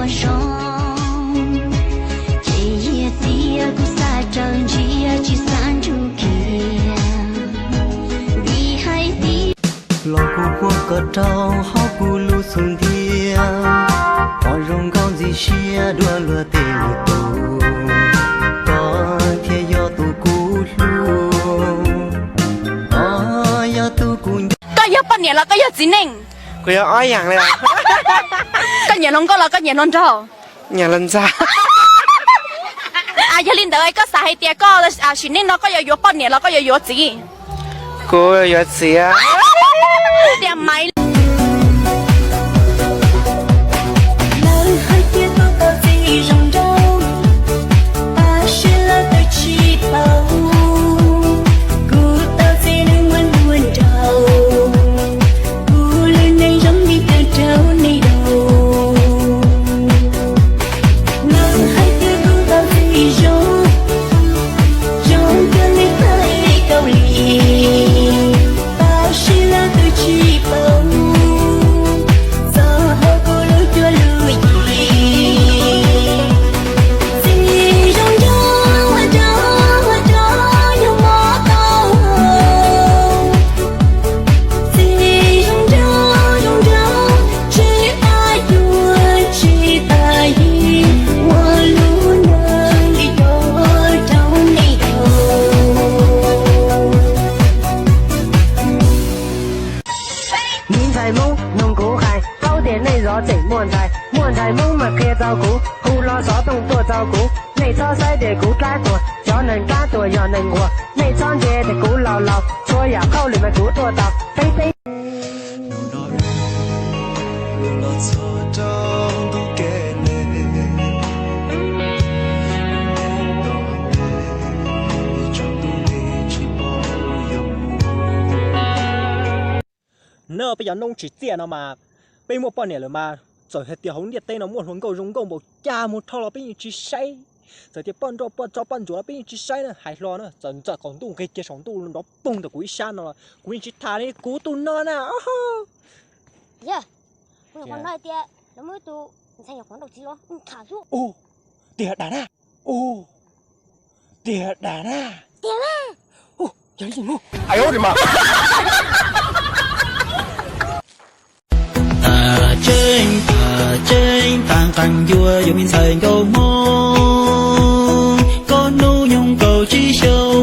zoo, ces yog tias kuv xav raws ntsia tsis xav ntsib kiag. Vim hais tias los kuv muab koj rau hauv kuv lub xub ntiag, pom zoo nkauj ntxim siab dua luag tej lwm tus, koj thiaj yog tus kuv hlub, koj yog tus kuv nco. Koj yog poj niam los koj yog txiv neej? Kuv yog ob yam li. Koj nyiam hluas nkauj los koj nyiam hluas nraug? Nyiam hluas ntxhais. Yog li ntawd koj xav hais tias koj sim neej no koj yuav yuav poj niam los koj yuav yuav txiv? Kuv yuav txiv. Tias Maiv. Lawv hais tias kuv tau txiv zoo nraug, tab sis lawv twb tsis paub. Kuv tau txiv neej muaj hluas nraug, kuv lub neej zoo li cov rau neeg daus. Lawv hais tias kuv tau txiv zoo, zoo kawg li pab li kaus lim, tab sis lawv twb tsis paub txog hauv kuv lub cuab lub yig. Txiv zoo nraug ua rau, ua rau yus mob tau. Txiv zoo nraug, zoo nraug, tsis tas yuav tsis tas yig, ua lub neej li cov rau neeg daus. Miv ntxhais Hmoob, noog kuv hais, paub tias nej zov tseem muaj ntxhais, muaj ntxhais Hmoob mas qhia rau kuv, hu hlo xov tooj tuaj rau kuv, nej txhob saib tias kuv dab tuag, cov neeg dab tuag yog neeg nquag, nej txhob ntsia tias kuv laus laus, txhua yam hauj lwm mas kuv tuaj tau, peb peb. Neb peb cov noob tsis txiaj no mas, peb muaj poj niam lawm mas, txawm hais tias hauv ntiaj teb no muaj hluas nkauj zoo nkauj npaum cas mus dhau los peb yeej tsis saib. Txawm tias poj nrauj poj tsov poj ntsuam los peb yeej tsis saib na, hais hlo na, txawm ntxawm qaum ntuj nqis kiag saum ntuj nrov poog ntawm kuv ib sab no los kuv yeej tsis tham li kuv tus no na. Yog, kuv nyuam qhuav hnov hais tias lawv muaj ib tus ntxhais nyuam qhuav nrauj txiv los tham xwb. Tiag dam na. Tiag dam na. Tiag na. Yog li no. Tas tseeb, tas tseeb, tas nqees ncua yuav me ntxhais nkauj Hmoob. Koj hnub nyoog kaum tsib xyoo,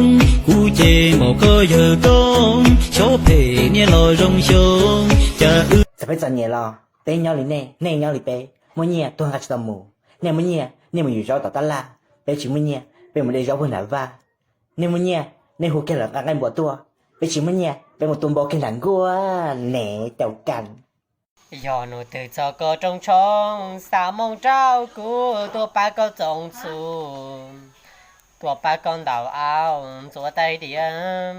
kuv ces npaum koj yawg koob, xyov phem niaj los zoo xyoo, cas wb. Txawm peb txom nyem los peb nyob li nej, nej nyob li peb, muaj nyiaj tuag nqa tsis tau mus. Nej muaj nyiaj nej mus yuav zaub tom tab laj, peb tsis muaj nyiaj peb mus de zaub puag nram vaj. Nej muaj nyiaj nej hu kiag lawv nqa nqaij npua tuaj, peb tsis muaj nyiaj peb mus tua npau kiag nram nkuaj ne caum kas. Yog hnub twg txog koj rooj tshoob, xa moo rau kuv tuaj pab koj txoov txhuv, tuaj pab koj ntaus aub ntxuav tais diav.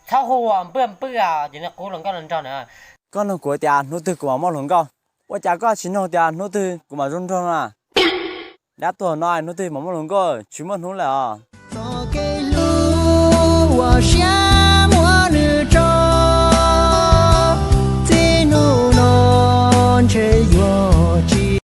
Txhob hu npwj npwj os, ces nws qub hluas nkauj los nrog na. Koj nug kuv tias hnub twg kuv mam muaj hluas nkauj, ua cas koj tsis nug tias hnub twg kuv mam zoo nraug na? Dab tuag no hnub twg mam muaj hluas nkauj, tsis muaj hnub lawm os. Txoj kev hlub uas siab muab nws tso, txij hnub no ntshe yuav tsis.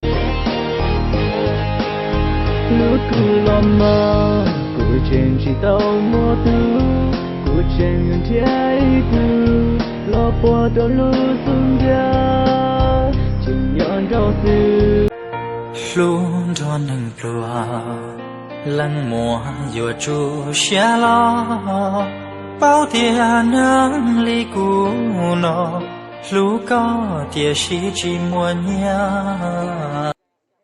Hlub kuv los mog, kuv tseem tsis tau muaj tug, kuv tseem nrhiav ib tug los puag rau lub xub ntiag, tseem nyob nraum xwb. Hlub nrog neeg pluag, leej muaj yuav tsuj siab loj, paub tias neeg li kuv no, hlub koj tiam sis tsis muaj nyiaj.